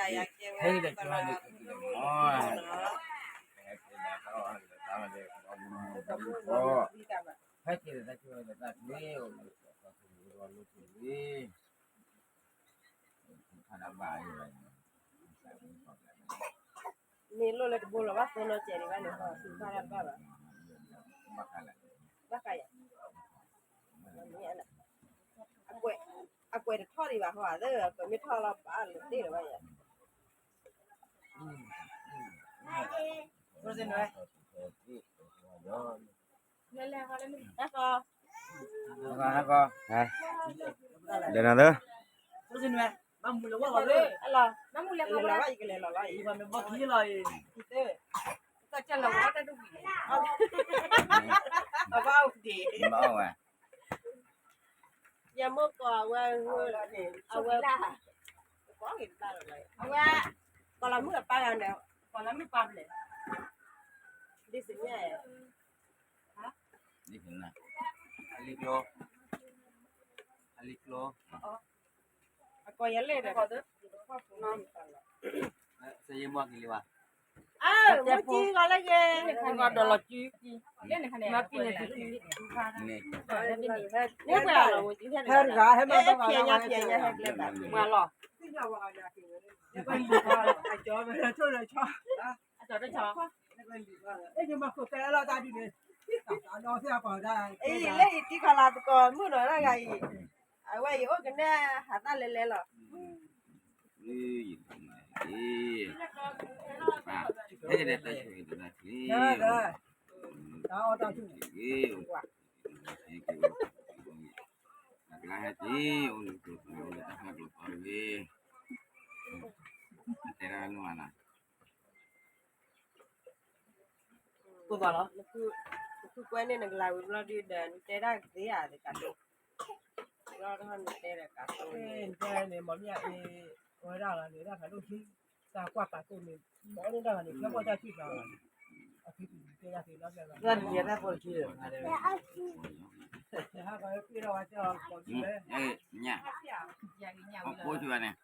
ဟဲက့ၤဒီးကၠိဟဲလၢကၠိလၢမီၤ, ဟဲက့ၤဒီးတၢ်ကၠိဟဲလၢတၢ်ကၠိ, ဟဲက့ၤဒီးတၢ်ကၠိဟဲလၢတၢ်ကၠိ, အိၣ်လၢကၠိလၢကၠိလၢကၠိ, မ့ၢ်လိၣ်လၢတဘိလီၤဘၣ်သိနီၢ်ကဲးဒံးဘၣ်န့ၣ် သူၣ်ဖးတၢ်တဘၣ်ဘၣ်, ဘၣ်ဃးယၤ, အကွဲးတထီၣ်ဒံးဘၣ်ဟီဧါ, အကွဲးမ့ၢ်ထီၣ်လီၤဘၣ်လၢတ့ၢ်လီၤဘၣ်ယၤ, ဒီးနၤသၢ, ဘၣ်အီၣ်ဝဲ, ယမိၢ်ကီးအဝဲ, အဝဲ, အဝဲ, ကီးလီၤမုၣ်အပၢ်ဂၤန့ၣ်, ကီးလီၤမုၣ်ပၢ်ဖျဲး, ဒ်စညါ, ဒ်စညါ, အလံၤကျိ, အလံၤကျိ, အကီးယဲလဲၣ်ဒီး, စယဲမွၢ်ကလံၤဝါ, အမုၢ်ကံဂီၤလၢယဲ, ဂီၤဒီးလီၤကံ, မၤကံန့ၣ်, န့ၣ်ပှၤလီၤ, ဟဲတဂၤဟဲမၤတဂၤလီၤ, ပှၤလီၤ, အကၠီ, အကၠီ, အဲၣ်ယမၤခိၣ်ကဲလီၤတၢ်ဒ်န့ၣ်, လၢယတံၤခီလၤသကိးမုၣ်နီၤ တဂၤအံၤ, အဝဲအံၤအိၣ်ကနဲဟးသၣ်လဲၤလဲၤလီၤ, အ့, ဟဲက့ၤဒီးတၢ်ဆိၣ်ဂ့ၤတၢ်ချ့, တၢ်အီၣ်တၢ်ဆိၣ်ဂ့ၤ, တၢ်ကလါဟဲက့ၤ, အိၣ်လၢတၢ်ဖးကျိၤသီတဂ့ၤ, တဲဒၣ်နမၤနၤ ကိးဘၣ်လီၤ, နဖုကွဲန့ၣ်နကလၤဝံၤဘျီဒုဒီး နတဲဒၣ်ကသ့ဧါ တကးဒိၣ်, ဘျီတဟီနတဲဒီးကးသိန့ၣ် မ့ၢ်အ့ၣ်, ဝဲဒၣ်လီၤန့ၣ် ဒၣ်ဖးဒိၣ်ခံ, တၢ်ကွၢ်ကးသိန့ၣ်, ဘၣ်န့ၣ်ဒၣ်န့ၣ် ဖဲကွၢ်တၢ်ထံၣ်ကျါလီၤ, အဖံဖံတဲဒၣ်က့ၤလီၤ, တၢ်နံၤညါတၢ်ဖိတခံဒီး, ဟးက့ၤဒီးဝဲကီးက့ၤဝဲ, ညါ, အဖိဆူၣ်န့ၣ်